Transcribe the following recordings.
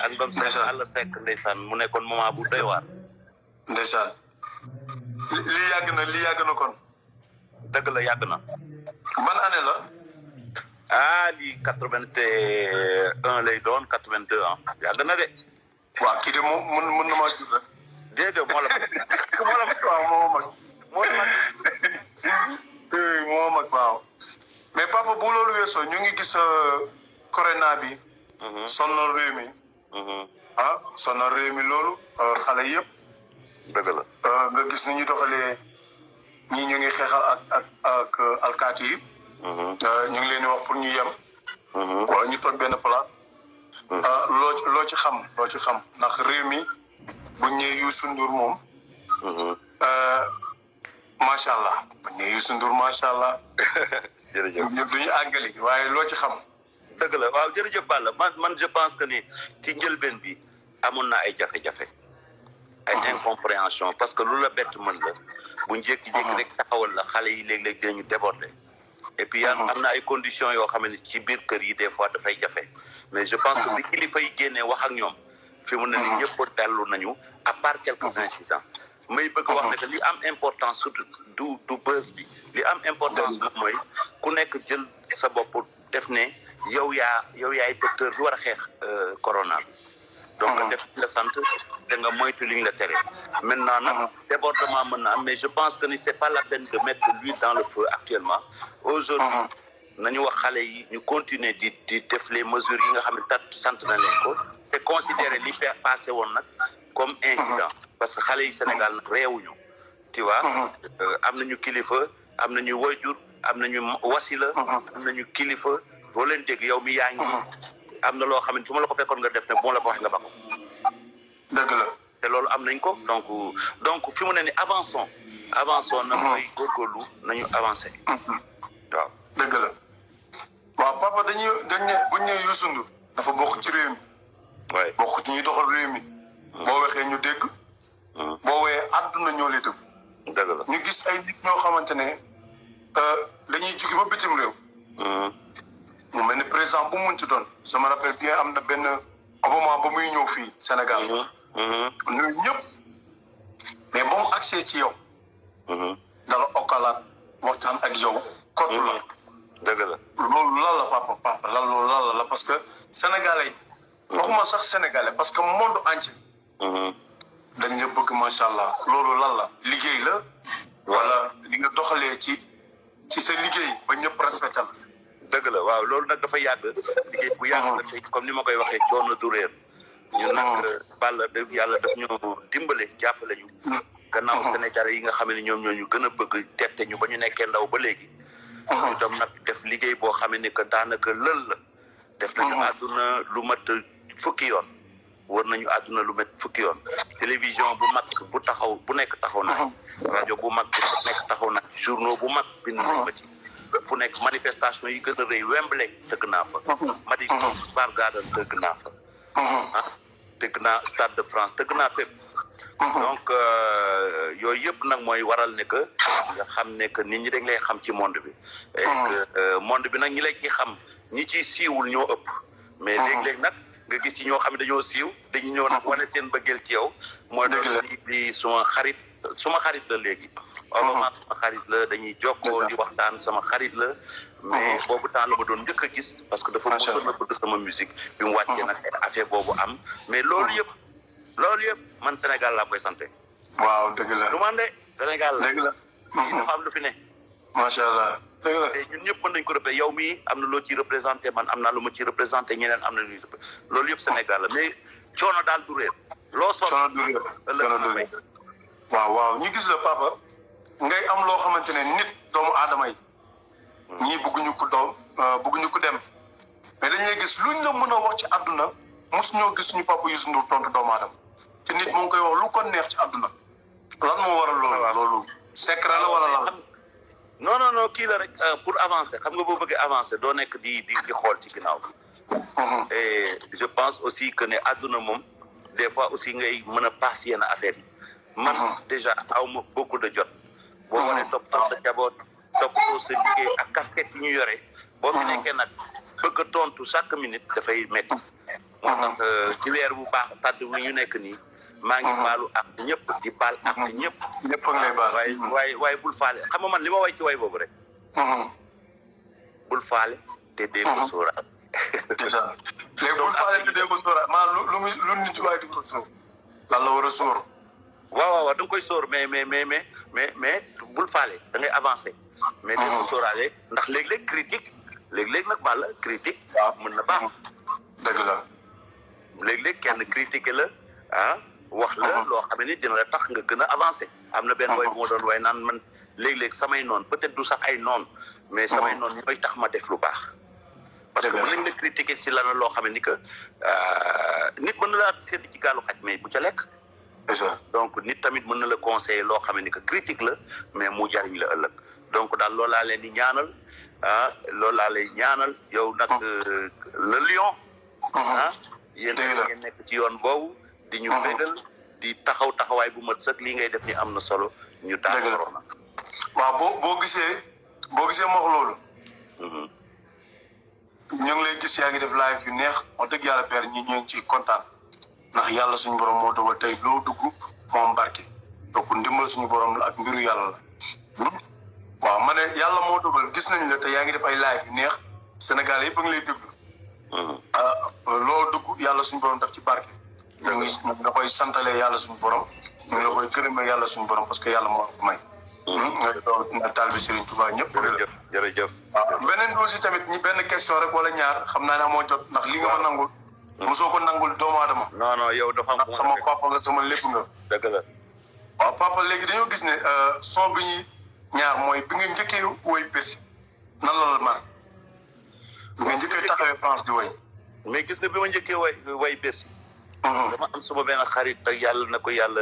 ak Ndom Seck Alla Seck ndeysaan mu nekkoon moment bu doy waar. ndeysaan lii yàgg na kon. dëgg la yàgg na. ban année la. lii 81 lay doon 82 ans yàgg na de. waaw kii de moom mën na maa jur rek. déedéet moo la waaw moo mag waaw. mais papa bu loolu weesoo ñu ngi gis corona bi. sonal réew mi. sonal réew mi loolu xale yëpp. dëgg la. nga gis ni ñu doxalee ñii ñu ngi xeexal ak alkaati yi. ñu ngi leen di wax pour ñu yem. wala ñu toog benn place. loo ci xam ndax réew mi buñ ñëwee Youssou Ndour moom. macha allah buñ ñëwee Youssou Ndour macha allah. jërëjëf ñëpp duñu àggali waaye loo ci xam. dëgg la waaw jërëjëf Balla man je pense que ni ci njëlbeen bi amoon na ay jafe-jafe. ay incompréhension parce que lu la bett mën la bu jékki-jékki rek taxawal la xale yi léeg-léeg dinañu déborder. et puis am na ay conditions yoo xam ne ci biir kër yi des fois dafay jafe mais je pense que bi kilifa yi génnee wax ak ñoom fi mu ne ni ñëpp dellu nañu à part quelques incidents may bëgg wax ne que li am importance surtout du buzz bi li am importance moom mooy ku nekk jël sa bopp def ne yow yaay docteur bi war a xeex corona bi donc def la sant da nga moytu li ñu la tere maintenant nag débordement mën na am mais je pense que ni c'est pas la peine de mettre de l'huile dans le feu actuellement aujourd'hui nañu wax xale yi ñu continuer di def les mesures yi nga xam ne sant na leen ko te considérer li passé woon nag comme incident parce que xale yi Sénégal nag réewuñu tu vois am nañu kilifa am nañu wayjur am nañu wasila am nañu kilifa boo leen dégg yow mi yaa ngi am na loo xam ne su ma la ko fekkoon nga def ne bu ma la ko wax nga ba ko dëgg la te loolu am nañ ko donc fi mu ne ni avançons na mooy góorgóorlu nañu avancé waaw dëgg la waaw papa dañ ne buñ ne Youssou Ndour dafa bokk ci réew mi waay bokk ci ñuy doxal réew mi boo waxee ñu dégg boo wooyee àdduna ñoo lay dégg dëgg la ñu gis ay nit ñoo xamante ne dañuy jóge ba bitim réew mu mel ni président bu mu munti doon je me rappelle bien am na benn Obama ba muy ñëw fii Sénégal nuyu ñëpp mais ba mu accès ci yow dala okkalaat waxtaan ak yow kottu la dëgg la loolu lan la papa loolu lan la parce que sénégalais yi waxuma sax sénégalais parce que monde entier dañ la bëgg macha allah loolu lan la liggéey la wala li nga doxalee ci sa liggéey ba ñëpp respecté la dëgg la waaw loolu nag dafa yàgg liggéey bu yàgg la tey comme ni ma koy waxee coono du réer ñu nag Balla dëgg yàlla daf ñu dimbale jàppale ñu gannaaw Sénégalais yi nga xam ne ñoom ñoo ñu gën a bëgg tette ñu ba ñu nekkee ndaw ba léegi ñu dem nag def liggéey boo xam ne que daanaka lël la def nañu àdduna lu mat fukki yoon wër nañu àdduna lu mat fukki yoon télévision bu mag bu nekk taxaw na rajo bu mag bu nekk taxaw na journaux bu mag bind nañ ba ci fu nekk manifestation yi gën a rëy Wembley tëgg naa fa Madison Square Garden tëgg naa fa tëgg naa Stade de France tëgg naa fépp donc yooyu yëpp nag mooy waral ne que nga xam ne que nit ñi dañ lay xam ci monde bi et que monde bi nag ñi lay ci xam ñi ci siiwul ñoo ëpp mais léeg-léeg nag nga gis ci ñoo xam ne dañoo siiw dañu ñëw nag wane seen bëggeel ci yow mooy doon di suma xarit la léegi Obama sama xarit la dañuy jokkoo di waxtaan sama xarit la mais boobu temps la ma doon njëkk a gis parce que dafa mosoon a bëgg sama musique bi mu wàccee nag affaire boobu am mais loolu yëpp man Sénégal laa koy santé waaw dëgg la du man de Sénégal la dëgg la yi dafa am lu fi ne macha allah dëgg la te ñun ñëpp mën nañ ko représenté yow mii am na loo ciy représenté man am naa lu ma ciy représenté ñeneen am na lu loolu yëpp Sénégal la mais coono daal du réer loo coono du réer waaw ñu gis la papa ngay am loo xamante ne nit doomu aadama yi ñii bëgguñu ko dem mais dañ lay gis luñ la mën a wax ci àdduna mos ñoo gis suñu papa Youssou Ndour tontu doomu aadama te nit moo ngi koy wax lu ko neex ci àdduna lan moo waral loolu secret la wala lan non kii la rek pour avancer xam nga boo bëggee avancer doo nekk di xool ci ginnaaw et je pense aussi que ne àdduna moom des fois aussi ngay mën a passe yenn affaires yi man déjà aw ma beaucoup de jot boo waree toppatoo sa jaboot toppatoo sa liggéey ak casquette yi ñu yore boo fi nekkee nag bëgg a tontu chaque minute dafay métti moo tax ci weer bu baax tàdd wi ñu nekk nii maa ngi baalu ak ñëpp di baal ak ñëpp ñëpp a ngi lay baal waaye bul faale xam nga man li ma way ci way boobu rek bul faale te dee ko sóoraal léegi bul faale te dee ko sóoraal maanaam lu nit waaye di ko sóor lan la war a sóor waaw da nga koy sóor mais bul faale da ngay avancé mais dee ko sóoraale ndax léeg-léeg critique léeg-léeg nag Balla critique mën na baax dëgg la léeg-léeg kenn critiqué la wax la loo xam ne dina la tax nga gën a avancé am na benn way bu ma doon way naan man léeg-léeg samay noon peut-être du sax ay noon mais samay noon ñooy tax ma def lu baax parce que mën nañ la critiquer si lana loo xam ne ni que nit mën na la sedd ci gaalu xaj mais bu ca lekk donc nit tamit mën na la conseiller loo xam ne ni que critique la mais mu jariñ la ëllëg donc daal loolu laa leen di ñaanal loolu laa lay ñaanal yow nag le lion yéen ngeen nekk ci yoon boobu di ñu bégal di taxawaay bu mat sëkk lii ngay def ni am na solo ñu daal corona waaw boo gisee ma wax loolu ñu ngi lay gis yaa ngi def live yu neex wax dëgg yàlla père ñi ñu ngi ciy kontaan ndax yàlla suñu borom moo dogal tey loo dugg moom barke donc ndimbal suñu borom la ak mbiru yàlla la waaw ma ne yàlla moo dogal gis nañ la te yaa ngi def ay live yu neex Sénégal yëpp a ngi lay déglu loo dugg yàlla suñu borom daf ci barke nga koy santalee yàlla suñu borom ñu ngi la koy gërëmee yàlla suñu borom parce que yàlla moo ko may nga taalibe Serigne Touba ñëpp jërëjëf waaw beneen bi aussi tamit ñi benn question rek wala ñaar xam naa ne amoo jot ndax li nga ma nangul mosoo ko nangul doomu aadama non yow dafa am sama papa nga sama lépp nga dëgg la waaw papa léegi dañoo gis ne son bi ñuy ñaar mooy bi nga njëkkee woy Bercy nan la mar bi nga njëkkee taxawee France di woy mais gis nga bi ma njëkkee way Bercy dama am suma benn xarit te yàlla na ko yàlla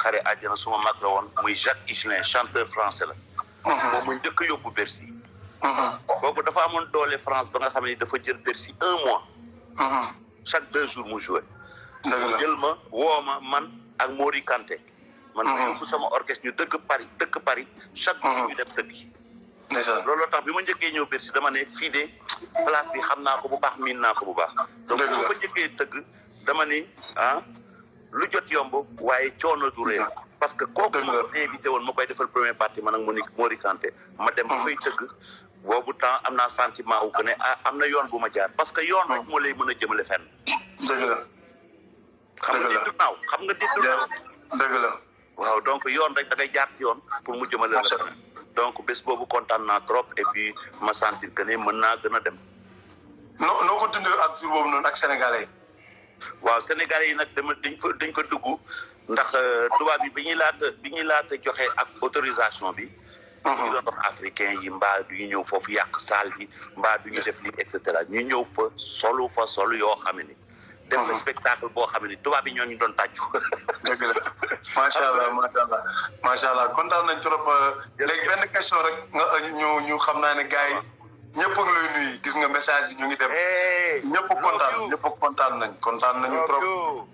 xare àjjana suma mag la woon muy Jacques Higelin chanteur français la moom mu njëkk a yóbbu Bercy kooku dafa amoon doole France ba nga xam ne dafa jël Bercy 1 mois chaque 2 jours mu joué mu jël ma woo ma man ak Mori Kanté man ma yóbbu sama orchestre ñu dëkk Paris chaque jour ñu dem dëkk looloo tax bi ma njëkkee ñëw Bercy dama ne fii de place bi xam naa ko bu baax miin naa ko bu baax donc bi ma njëkkee tëgg dama ni lu jot yomb waaye coono du réer parce que kooku ma ko invité woon ma koy defal première partie man ak Mori Kanté ma dem ba fay tëgg boobu temps am naa sentiment wu que ne am na yoon bu ma jaar parce que yoon rek moo lay mën a jëmale fenn xam nga dit du naaw dëgg la waaw donc yoon rek da ngay jaar ci yoon pour mu jëmale la fenn donc bés boobu kontaan naa trop et puis ma sentir que ne mën naa gën a dem noo ko dundee ak jour boobu noonu ak sénégalais waaw sénégalais yi nag dañ ko dugg ndax tubaab bi bi ñuy laata joxe ak autorisation bi ñu doon wax africain yi mbaa du ñu ñëw foofu yàq salle bi mbaa du ñu def lii et cetera ñu ñëw fa solu yoo xam ne def fa spectacle boo xam ne tubaab bi ñoo ñu doon tàccu dëgg la macha allah kontaan nañ trop léegi benn question rek nga ñu xam naa ne gars yi ñëpp a ngi lay nuyu gis nga message yi ñu ngi dem ñëpp kontaan nañu trop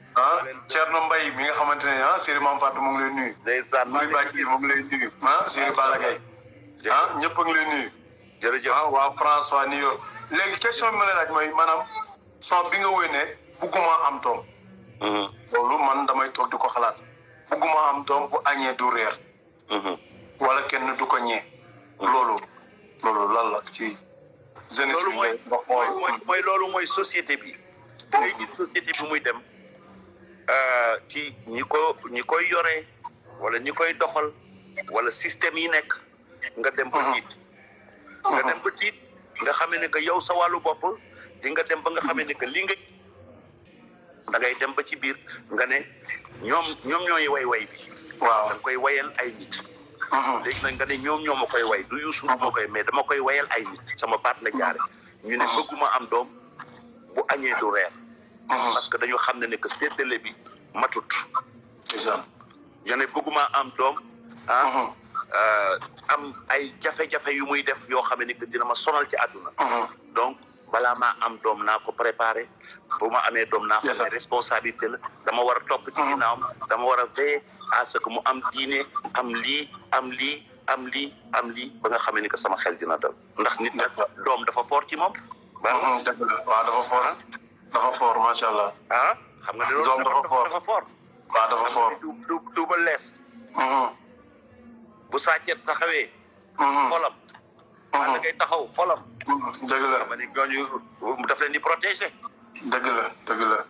Thierno Mbaye mi nga xamante ne Serigne Mame Fatou mu ngi lay nuyu Mouri Badji mu ngi lay nuyu Serigne Balla Gaye ñëpp a ngi lay nuyu jërëjëf waa France waa New York léegi question bi ma lay laaj mooy maanaam son bi nga woy ne bugguma am doom loolu man damay toog di ko xalaat bugguma am doom bu añee du reer wala kenn du ko ñee loolu lan la ci jeunesse bi loolu mooy société bi da ngay gis société bi muy dem ci ñi koy yore wala ñi koy doxal wala système yi nekk nga dem ba tiit nga xamee ne que yow sa wàllu bopp di nga dem ba nga xamee ne que li nga da ngay dem ba ci biir nga ne ñoom ñooy way bi waaw da nga koy wayal ay nit léegi nag nga ne ñoo ma koy way du Youssou moo koy mais dama koy wayal ay nit sama baat la jaare ñu ne bëgguma am doom bu añee du reer parce que dañu xam ne que séddale bi matut ñu ne bëgguma am doom am ay jafe-jafe yu muy def yoo xam ne que dina ma sonal ci àdduna donc balaa maa am doom naa ko préparé bu ma amee doom naa ko ne responsabilité la dama war a topp ci ginnaawam dama war a veiller à ce que mu am diine am lii ba nga xam ne que sama xel dina dal ndax nit nag doom dafa fort ci moom waaw dafa fort dafa fort macha allah. ah xam nga ne loolu doom dafa fort dafa fort. waaw dafa fort. Double Less. bu sàccet taxawee. xolam. wala ngay taxaw xolam. dëgg la. ma ne ñooñu daf leen di protéger. dëgg la dëgg la.